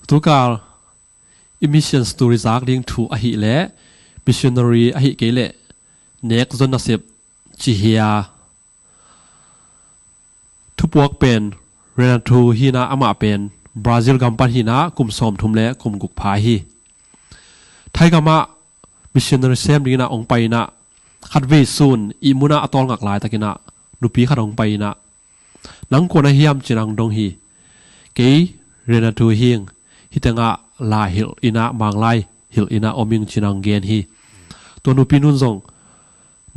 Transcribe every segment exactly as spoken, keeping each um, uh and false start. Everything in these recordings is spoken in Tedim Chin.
Tukal i mission story zak ding thu ahih leh missionary ahih kei leh nek zon nasep ci hi a, thupuak pen Renato hi in ah, amah pen Brazil gam pan hi in ah, kum sawmthum le kum guk pha hi. Thaigamah missionary sem dingin ah hong pai in ah, khatvei sun ihmun ah a tawlngak laitak in ah nupi khat hong pai in ah, "Nang kua na hiam?" ci in ah hong dong hi. "Kei Renato hi ing, hih tengah lai hilh in ah, Manglai hilh in ah om ing," ci in ah hong gen hi. Tua nupi nu'n zong,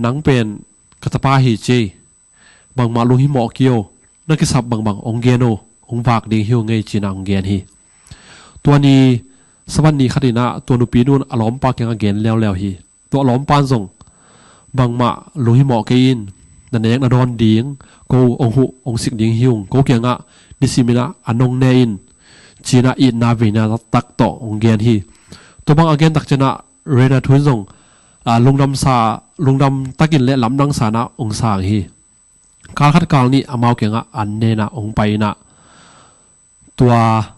"Nang pen ka tapa hi, ci ei. Bangmah lunghimawh kei o, na kisap bangbang hong gen o, hong vak ding hi ung ei," ci in ah hong gen hi. Tua ni Sabbath ni khat in ah tua nupi nu'n a lawmpa kiangah gen leuleu hi. Tua a lawmpa in zong, "Bangmah lunghimawh kei in, na nek na dawn ding, ko hong huh hong sik ding hi ung, ko kiangah nisim in ah an hong ne in," ci in ah itna veina tak tawh hong gen hi. Tua bang a gen tak ciangin ah Renato in zong, a, lungdam sa, lungdam takin le lamdang sa in ah hong sang hi. Kal khat kal nih amau kiangah an ne in ah hong pai in ah, tua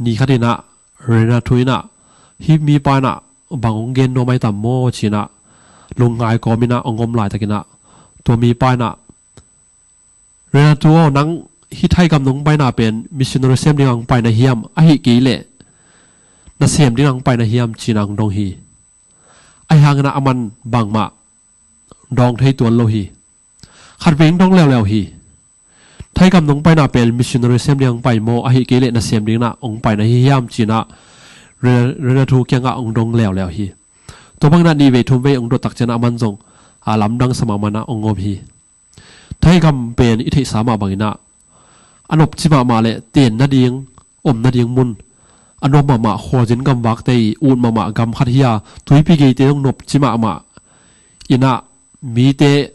ni khat in ah Renato in ah, "Hih mipa in ah bang hong gen nuam ai tam maw?" ci in ah lungngai kawm in ah hong om laitak in ah, tua mipa in ah, "Renato aw, nang hih Thaigam nong paina pen missionary sem ding a hong pai na hiam, ahih kei leh na sem ding a hong pai na hiam?" ci in ah hong dong hi. Ahi hangin ah aman bangmah dawng thei tuan lo hi. Khatvei hong dong leuleu hi. "Thaigam nong paina pen missionary sem ding a hong pai maw, ahih kei leh na sem ding in ah hong pai na hi hiam?" ci in ah Re-, Renato kiangah hong dong leuleu hi. Tua bangin ah nihvei thumvei hong dot tak ciangin ah aman zong, a, lamdang sa mahmah in ah hong om hi. "Thaigam pen i theihsa mah bangin ah a nopci mahmah le ten nading, om nading mun a nuam mahmah khualzin gamvakte ii ut mahmah gam khat hi a, tuipi geite zong nopci mahmah in ah mite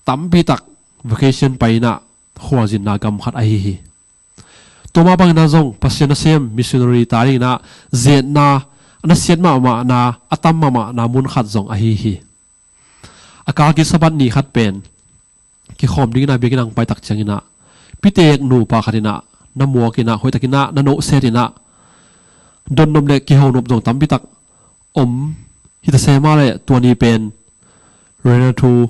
tampi tak vacation pai in ah khualzinna gam khat ahi hi. Tua mah bangin ah zong Pasian nasem missionary ta dingin ah zetna a nasiat mahmahna, a tam mahmahna mun khat zong ahi hi." A kal kik Sabbath ni khat pen kikhawm dingin ah biakinn ah hong pai tak ciangin ah, pitek nupa khat in ah na muak in ah, hoihtakin ah na nohset in ah, dotnop le kihonop zong tampi tak om hi ta se mah leh, tua ni pen Renato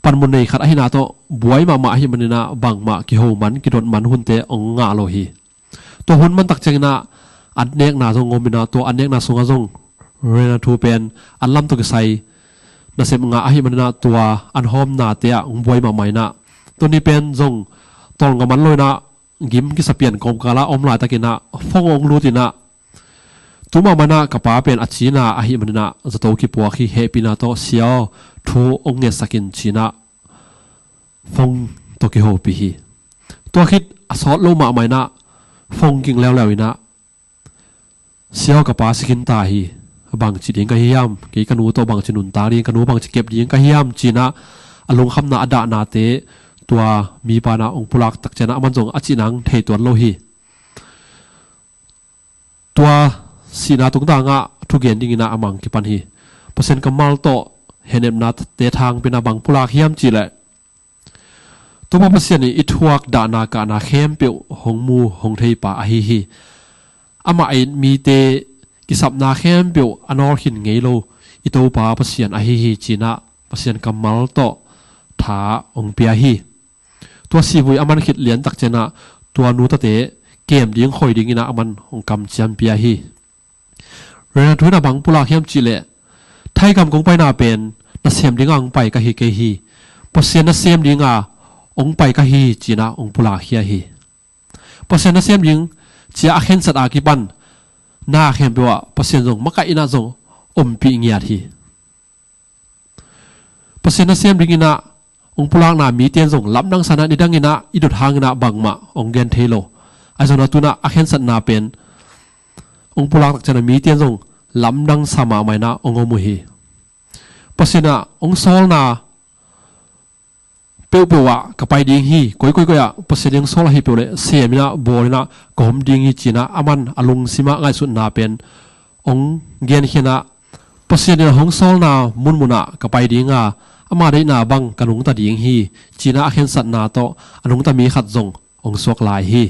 panmun nei khat ahihna tawh buai mahmah ahih manin ah bangmah kiho man, kidot man hunte hong ngah lo hi. Tua hun man tak ciangin ah an nekna zong om in ah, tua an nekna sungah zong Renato pen an lam tawh kisai nasep ngah ahih manin ah tua an hawmnate ah hong buai mahmah in ah, tua ni pen zong tawlnga man lo in ah gim kisa pian kawmkal ah om laitakin ah phone hong lut in ah, "Tu mahmah in ah ka pa pen a cina ahih manin ah zato kipuak hi, hehpihna tawh Sia aw, thu hong ngetsak in," ci in ah phone tawh kihopih hi. Tua khit a sawt lo mahmah in ah phone ging leuleu in ah, "Sia aw, ka pa si khin ta hi. Bangci ding ka hi hiam? Kei ka nu tawh bangci nuntak ding, ka nu bangci kep ding ka hi hiam?" ci in ah a lungkhamna, a dahnate tua mipa in ah hong pulak tak ciangin ah aman zong a cihna hong thei tuan lo hi. Tua sihna tungtang ah thugen dingin ah amah hong kipan hi. Pasian kammal tawh hehnepnate thangpi in ah bang pulak hiam cih leh, Topa Pasian in i thuak dahna kahna khempeuh hong mu, hong theipa ahi hi. Amah in mite kisapna khempeuh a nawlkhin ngei lo i Topa Pasian ahi hi, ci in ah Pasian kammal tawh tha hong pia hi. Tua sihvui a man khit liantak ciangin ah tua nutate kem ding, khoi dingin ah aman hong kamciam pia hi. Renato in ah bang pulak hiam cih leh, "Thaigam kong paina pen nasem ding a hong pai ka hi kei hi. Pasian nasem ding a hong pai ka hi hi," ci in ah hong pulak khia hi. Pasian nasem ding ci-a a khensat a kipan na khempeuh ah Pasian zong makaih in ah zong ompih ngiat hi. Pasian nasem dingin ah hong pulakna mite in zong lamdang sa in ah, nidangin ah i dot hangin ah bangmah hong gen thei lo. Ahi zongin ah tu in ah a khensatna pen hong pulak tak ciangin ah mite in zong lamdang sa mahmah in ah hong om uh hi. Pasian in ah hong sawlna peuhpeuh ah ka pai ding hi. Koikoi koih ah Pasian in hong sawl ahih peuh leh sem in ah, bawl in ah ka om ding hi, ci in ah aman a lungsim ah ngaihsutna pen hong genkhia in ah, Pasian in hong sawlna munmun ah ka pai ding a, ama deihna bang ka nungta ding hi, ci in ah a khensatna tawh a nungta mi khat zong hong suak lai hi.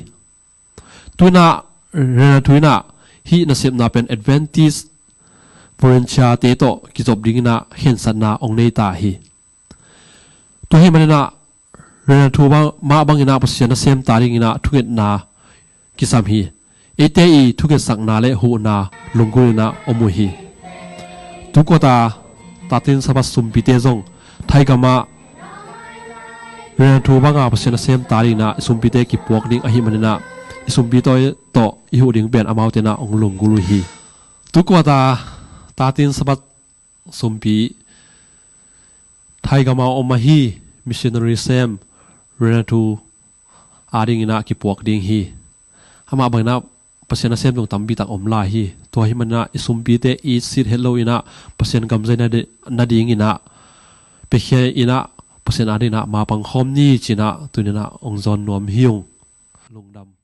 Tu in ah Renathu in ah hih nasepna pen Adventist volunteer-te tawh kizop dingin ah khensatna hong nei ta hi. Tua ahih manin ah Renathu bang, mah bangin ah Pasian nasem ta dingin ah thungetna kisam hi. Eite i thungetsakna le huhna lunggulh in ah om uh hi. Tu kuata thirteen Sabbath sumpite zong Thai gam ah Renathu banga Pasian nasem ta dingin ah i sumpite kipuak ding ahih manin ah i sumpi tawh, tawh i huh ding pen amaute in ah hong lunggulh uh hi. Tu kuata thirteen Sabbath sumpi Thai gam ah om ahi missionary sem Renathu adingin ah kipuak ding hi. Amah bangin ah Pasian nasem zong tampi tak om lai hi. Tua ahih manin ah i sumpite i sit het lo in ah Pasian gam zai na di-, nadingin ah piakhia in ah Pasian adingin ah mapang khawm ni ci-in ah tuni-in ah hong zawn nuam hi ung. Lungdam.